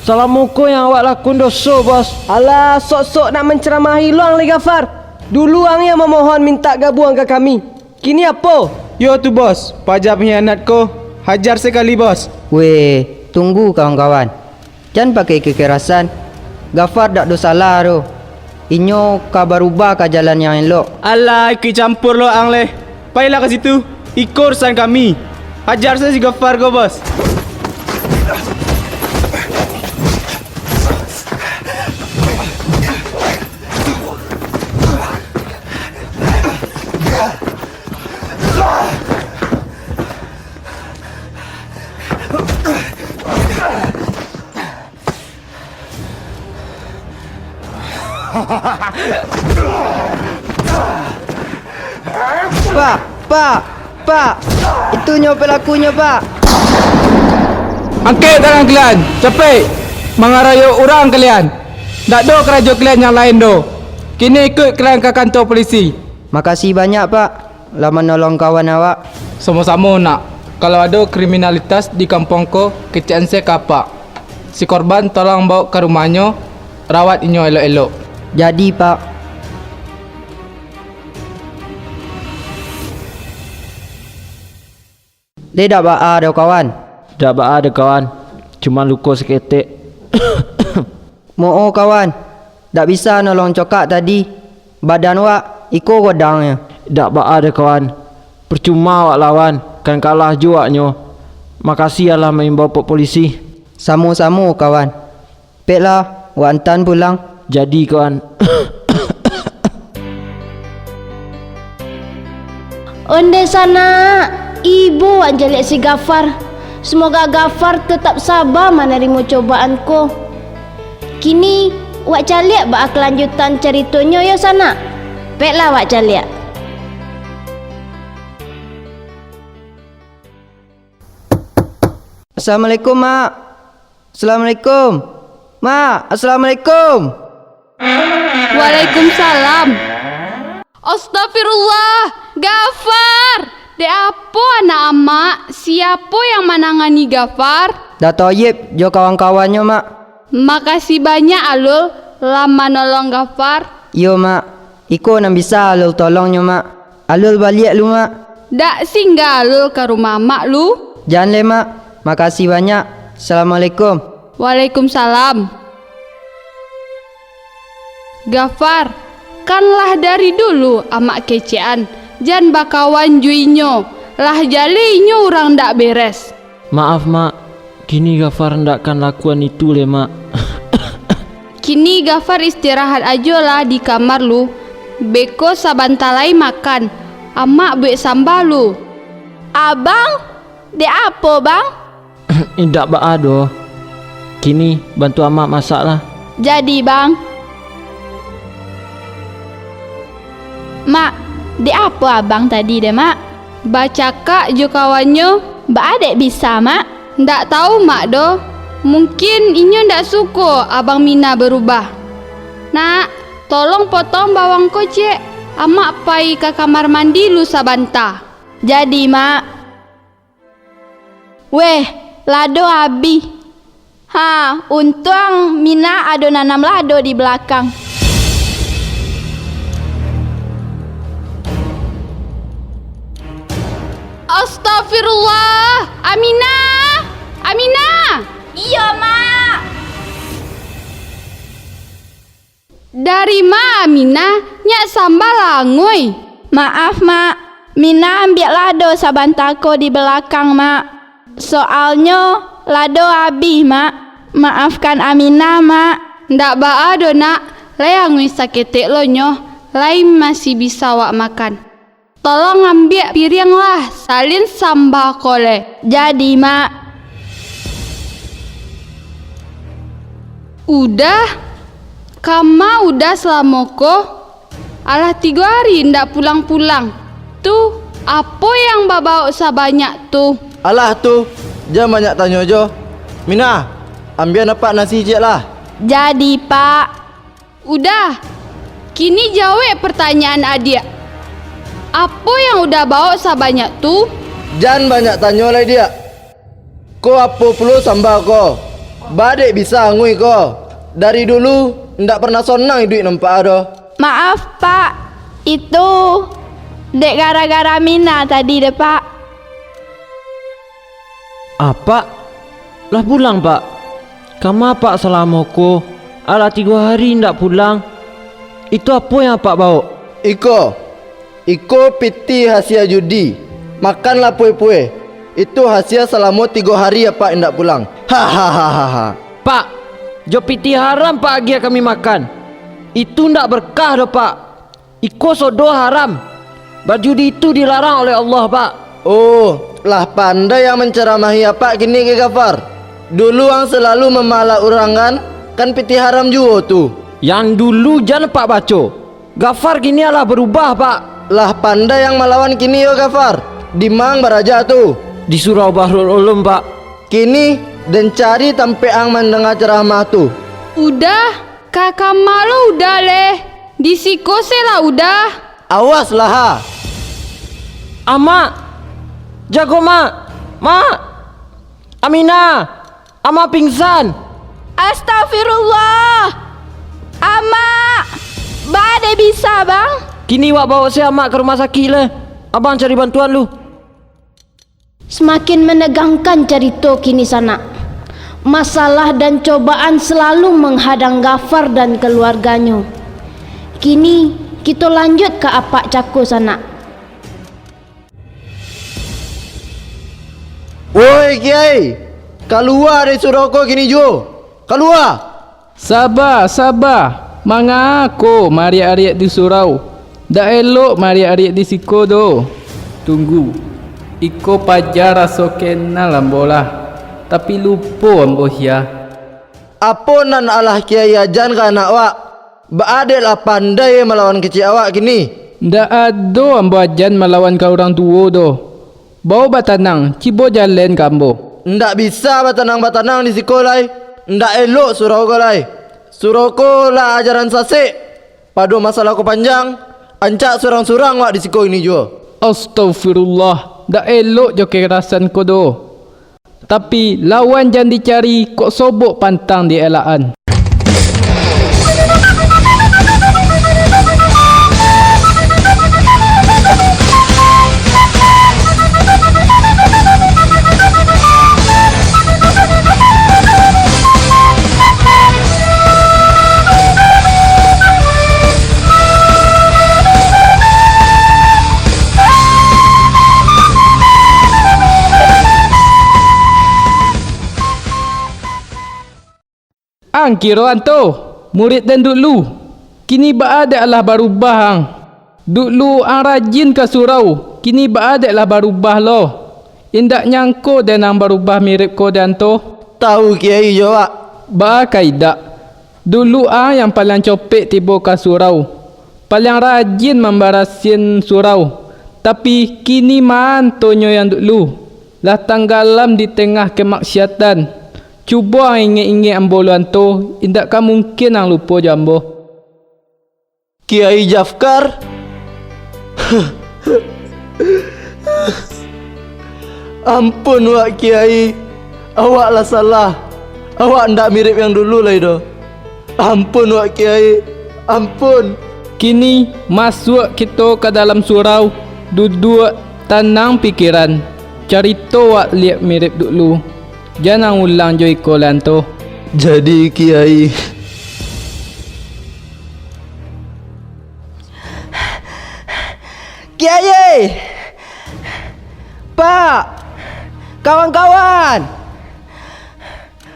Salamo ko yang awak lakukan doso, Bos. Alah, sok-sok nak mancaramahi lo ang lai, Gafar. Dulu ang yang mamohon mintak gabuang ka kami. Kini apo? Yo tu, Bos, paja pengkhianat ko, hajar sakali, Bos. Weh, tunggu kawan-kawan. Jan pakai kekerasan. Gafar dak do salah doh. Inyo ka barubah ka jalan yang elok. Alah, ikut campur lo ang leh. Pailah ka situ. Iko urusan kami. Hajar sajo si Gafar ko, Bos. Pak, Pak, Pak, itu nyo pelakunyo, Pak. Angkek tangan kalian, capek! Mangarayo urang kalian. Ndak do karajo kalian yang lain do. Kini ikuik kalian ka kantua polisi. Makasih banyak, Pak, lah manolong kawan awak. Samo-samo, nak. Kalau ado kriminalitas di kampuang ko, kecekan se ka Apak. Si korban tolong baok ka rumahnyo, rawat inyo elok-elok. Jadi, Pak. Deh, dak baa doh, kawan. Dak baa doh, kawan. Cuman luko saketek. Mo'o, kawan. Dak bisa nolong cokak tadi. Badan wak iko godangnyo. Dak baa doh, kawan. Percuma awak lawan, kan kalah juo awaknyo. Makasih alah maimbau pok polisi. Samo-samo, kawan. Peklah, wak antaan pulang. Jadi, kawan. Ondeh sanak, ibo wak jaliak si Gafar. Semoga Gafar tetap saba manarimo cobaan ko. Kini, wak caliak baa kalanjutan caritonyo yo, sanak. Peklah wak caliak. Assalamualaikum, Mak. Assalamualaikum. Mak, assalamualaikum. Waalaikumsalam. Astagfirullah, Gafar! Dek apo anak amak? Siapo yang manangani Gafar? Dah Toyib jo kawan-kawannyo, Mak. Makasih banyak, Alul, lah manolong Gafar. Iyo, Mak. Iko nan bisa Alul tolong nyo, Mak. Alul baliak lu, Mak. Dak singgah Alul ka rumah amak lu. Jan lai, Mak. Makasih banyak. Assalamualaikum. Waalaikumsalam. Gafar, kan lah dari dulu amak kecekan, jan bakawan jo inyo, lah jaleh inyo urang dak beres. Maaf, Mak. Kini Gafar ndak kan lakuan itu lai, Mak. Kini Gafar istirahat ajolah di kamar lu. Beko sabanta lai makan. Amak buek samba lu. Abang, dek apo, Bang? Indak baa doh. Kini bantu Amak masaklah. Jadi, Bang. Mak, dek apo Abang tadi deh, Mak? Bacakak jo kawannyo. Baa dek bisa, Mak? Ndak tahu, Mak, doh. Mungkin inyo ndak suko Abang Mina barubah. Nak, tolong potong bawang ko ciek. Amak pai ka kamar mandi lu sabanta. Jadi, Mak. Weh, lado abih. Ha, untuang Mina ado nanam lado di balakang. Astagfirullah! Aminah! Aminah! Iyo, Mak. Dari ma, Aminah? Nyak samba lah angui. Maaf, Mak. Mina ambiak lado sabanta ko di balakang, Mak. Soalnyo, lado abih, Mak. Maafkan Aminah, Mak. Ndak baa doh, Nak. Lai angui saketek lo nyo. Lai masih bisa awak makan. Tolong ambiak piriang lah, salin samba ko leh. Jadi, Mak. Udah? Kama udah salamo ko? Alah tigo ari indak pulang-pulang. Tu, apo yang babawok sabanyak tu? Alah tu, jan banyak tanyo jo. Minah, ambian apak nasi ciek lah. Jadi, Pak. Udah, kini jawek pertanyaan adiak. Apo yang Uda bawok sabanyak tu? Jan banyak tanyo lai, Diak. Ko apo pulo samba ko? Ba dek bisa angui ko? Dari dulu, ndak pernah sonang iduik nampak doh. Maaf, Pak. Itu dek gara-gara Mina tadi deh, Pak. Apak, lah pulang, Pak? Kama Apak salamo ko? Alah tigo hari indak pulang. Itu apo yang Apak bawok? Iko, iko pitih hasia judi. Makanlah pueh-pueh. Itu hasia salamo tigo hari Apak indak pulang. Hahaha. Pak, jo pitih haram Pak agiah kami makan. Itu ndak berkah doh, Pak. Iko sodo haram. Bajudi itu dilarang oleh Allah, Pak. Oh, lah pandai ang mancaramahi Apak kini, Ki Gafar. Dulu ang salalu mamalak urang kan, kan pitih haram juo tu. Yang dulu jan Apak baco. Gafar kini alah barubah, Pak. Lah pandai ang malawan kini yo, Gafar. Dima ang baraja tu? Di Surau Bahrul Ulum, Pak. Kini, den cari tampek ang mandanga caramah tu. Udah, ka kama lo Uda leh. Di siko se lah Uda. Awas lah, ha. Amak! Jago, Mak! Mak! Aminah! Amak pingsan! Astagfirullah! Amak! Ba dek bisa, Bang? Kini wak bawok se Amak ka rumah sakik leh. Abang cari bantuan lu. Semakin menegangkan carito kini, sanak. Masalah dan cobaan selalu menghadang Gafar dan keluarganyo. Kini, kito lanjut ka apak cako, sanak. Woi, Kiai! Kalua dari surau ko kini juo! Kalua! Saba, saba! Manga ko mariak-ariak di surau? Dak elok mariak-ariak di siko doh. Tunggu, iko paja raso kenal ambo lah, tapi lupo ambo hiya. Apo nan alah Kiai ajan ka anak wak? Baa dek lah pandai malawan kecek awak kini? Ndak ado ambo ajan malawan ka urang tuo doh. Bao batanang, cibo jaleh ka ambo. Ndak bisa batanang-batanang di siko lai. Ndak elok surau ko lai. Surau ko lah ajaran sasek. Pado masalah ko panjang, ancak surang-surang wak di siko ini juo. Astagfirullah, ndak elok jo kekerasan ko doh. Tapi, lawan jan dicari, kok sobok pantang dielakan. Ang kiro anto, murid den dulu. Kini baa dek alah barubah ang? Dulu ang rajin ka surau, kini baa dek lah barubah lo? Indak nyangko den ang barubah mirip ko dek anto. Tahu Kiai jo wak. Baa ka indak? Dulu ang yang paliang copek tibo ka surau, paliang rajin mambarasian surau, tapi kini ma antonyo yang dulu, lah tanggalam di tengah kemaksiatan. Cubo ang ingek-ingek ambo lo anto, indak ka mungkin ang lupo jo ambo. Kiai Jafkar? Ampun wak Kiai, awak lah salah. Awak ndak mirip yang dulu lai doh. Ampun wak Kiai, ampun. Kini, masuak kito ka dalam surau, duduak, tanang pikiran, carito wak liak mirip dulu. Jan ang ulang jo iko lai anto. Jadi, Kiai. Kiai! Pak! Kawan-kawan!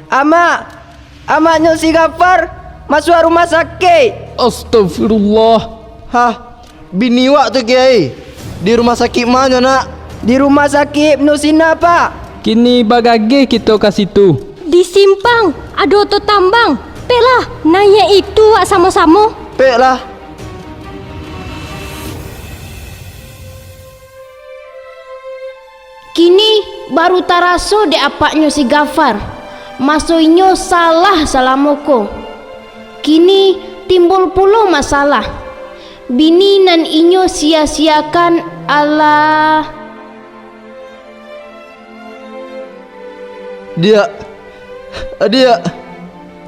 Amak! Amaknyo si Gafar masuak rumah sakik! Astagfirullah! Hah? Bini wak tu, Kiai, di rumah sakik manyo, nak? Di rumah sakik Ibnu Sina, Pak. Kini bagageh kito ka situ. Di simpang ado oto tambang. Peklah, naiak itu wak samo-samo. Peklah. Kini baru taraso dek apaknyo si Gafar, maso inyo salah salamo ko. Kini timbul pulo masalah. Bini nan inyo sia-siakan, alah. Diak, Diak,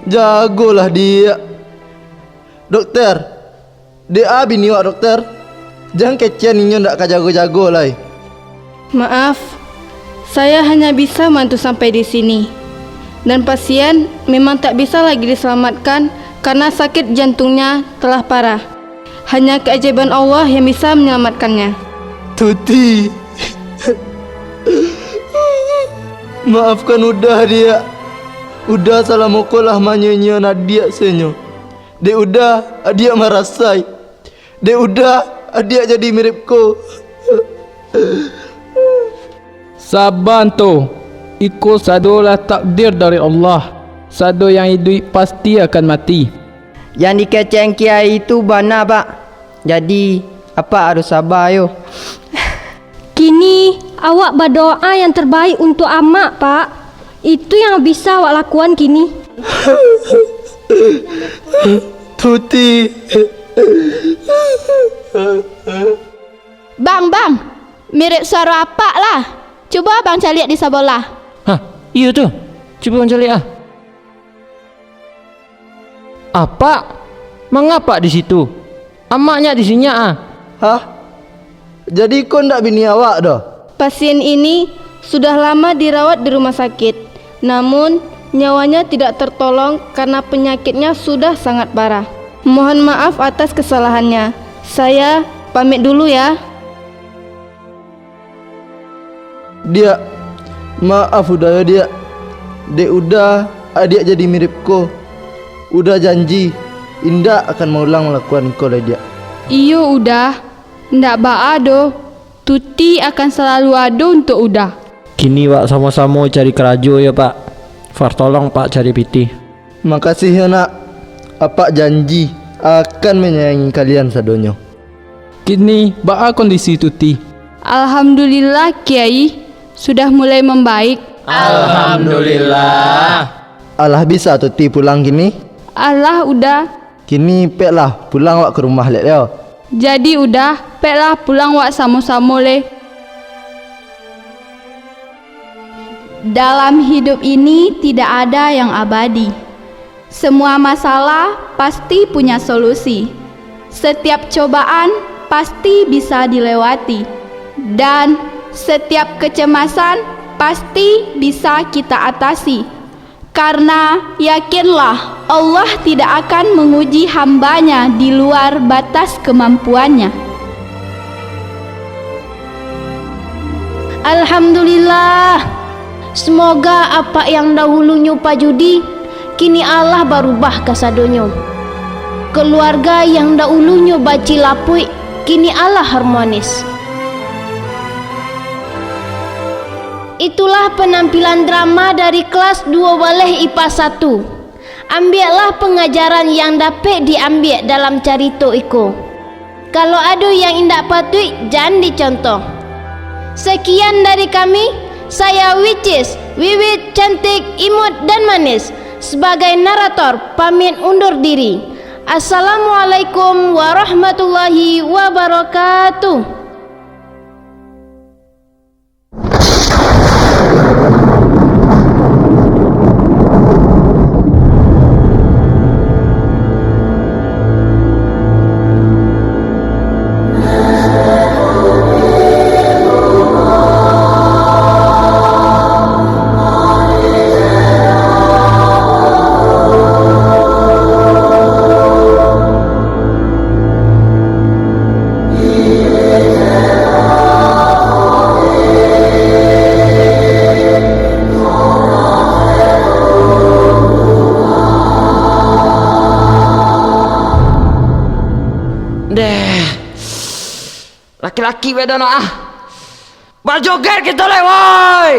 jagolah, Diak. Dokter, dek a bini wak, Dokter. Jan kecekan inyo ndak ka jago-jago lai. Maaf, saya hanya bisa bantu sampai di sini. Dan pasien memang tak bisa lagi diselamatkan karena sakit jantungnya telah parah. Hanya keajaiban Allah yang bisa menyelamatkannya. Tuti, maafkan Uda, Diak. Uda salamo ko lah manyia-nyiakan adiak sajo. Dek Uda, adiak marasai. Dek Uda, adiak jadi mirip ko. Saba Anto, iko sadolah takdir dari Allah. Sado yang iduik pasti akan mati. Yang dikecekan Kiai itu bana, Pak. Jadi, Apak harus saba, yo. Kini, awak badoa yang terbaik untuk amak, Pak. Itu yang bisa awak lakukan kini. Tuti. Bang, bang, mirip suaro apak lah. Cubo abang caliak di sabolah. Hah, iyo tu. Cubo abang caliak ah. Apak, manga apak di situ? Amak nyak di sinyak ah. Hah? Jadi ko ndak bini awak doh? Pasien ini sudah lama dirawat di rumah sakit, namun nyawanya tidak tertolong karena penyakitnya sudah sangat parah. Mohon maaf atas kesalahannya. Saya pamit dulu ya. Diak, maaf Uda yo, Diak. Dek Uda, adiak jadi mirip ko. Uda janji, indak akan maulang malakukan ko lai, Diak. Iyo, Uda. Ndak baa doh. Tuti akan salalu ado untuak Uda. Kini wak samo-samo cari karajo yo, Pak. Far, tolong Pak cari pitih. Makasih yo, Nak. Apak janji akan manyayangi kalian sadonyo. Kini, baa kondisi Tuti? Alhamdulillah, Kiai, sudah mulai mambaik. Alhamdulillah. Alah bisa Tuti pulang kini? Alah, Uda. Kini, peklah pulang wak ka rumah lek yo. Jadi, Uda, peklah pulang wak samo-samo leh. Dalam hidup ini tidak ada yang abadi. Semua masalah pasti punya solusi. Setiap cobaan pasti bisa dilewati. Dan setiap kecemasan pasti bisa kita atasi. Karena yakinlah, Allah tidak akan menguji hamba-Nya di luar batas kemampuan-Nya. Alhamdulillah. Semoga apak yang dahulunyo pajudi, kini alah barubah kasadonyo. Keluarga yang dahulunyo bacilapuik, kini alah harmonis. Itulah penampilan drama dari kelas duo baleh I P A satu. Ambiaklah pangajaran yang dapek diambiak dalam carito iko. Kalau ado yang indak patuik, jan dicontoh. Sekian dari kami, saya Wicis, Wiwit, Cantik, Imut, dan Manis, sebagai narator, pamit undur diri. Assalamualaikum warahmatullahi wabarakatuh. Deh, laki-laki beda no ah. Bajoget kita leh, woi.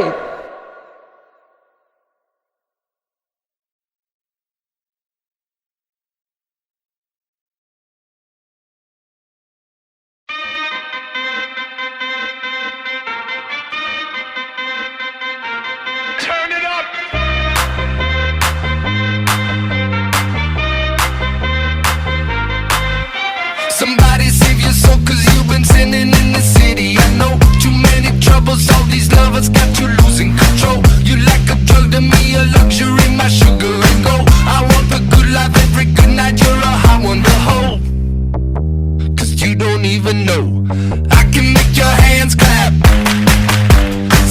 I can make your hands clap.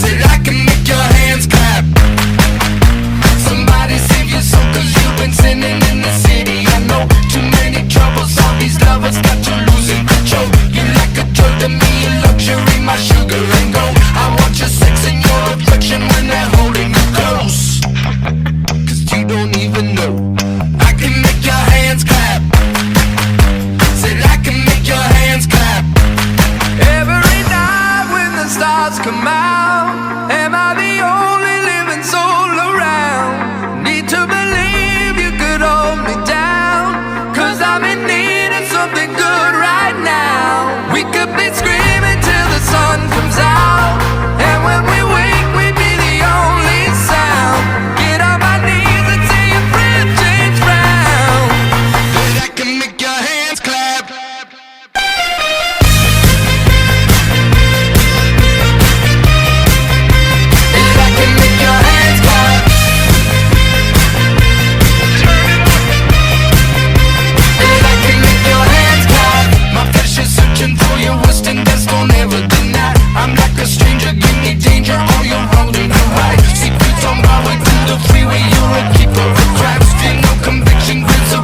Said I can make your hands clap. Somebody save your soul, cause you've been sinning in the city. I know too many troubles, all these lovers got you losing control. You like a drug to me, a luxury, my sugar and gold. I want your sex and your affection when they're holding you close. Cause you don't even know. I can make your hands clap. Said I can make your hands clap. Every night when the stars come out, am I the only living soul around? Need to believe you could hold me down, cause I'm in need of something good right now. We could be screaming till the sun comes out, and when we wake, we'd be the only sound. Get on my knees and say a prayer, change round. But I can make your hands clap. If I can make your hands clap. If I can make your hands clap. My flesh is searching for your worst and best, don't ever deny. I'm like a stranger, give me danger, all your wrong to the right. Secrets on my way to the freeway, you're a keeper of crabs. Feel no conviction, grips of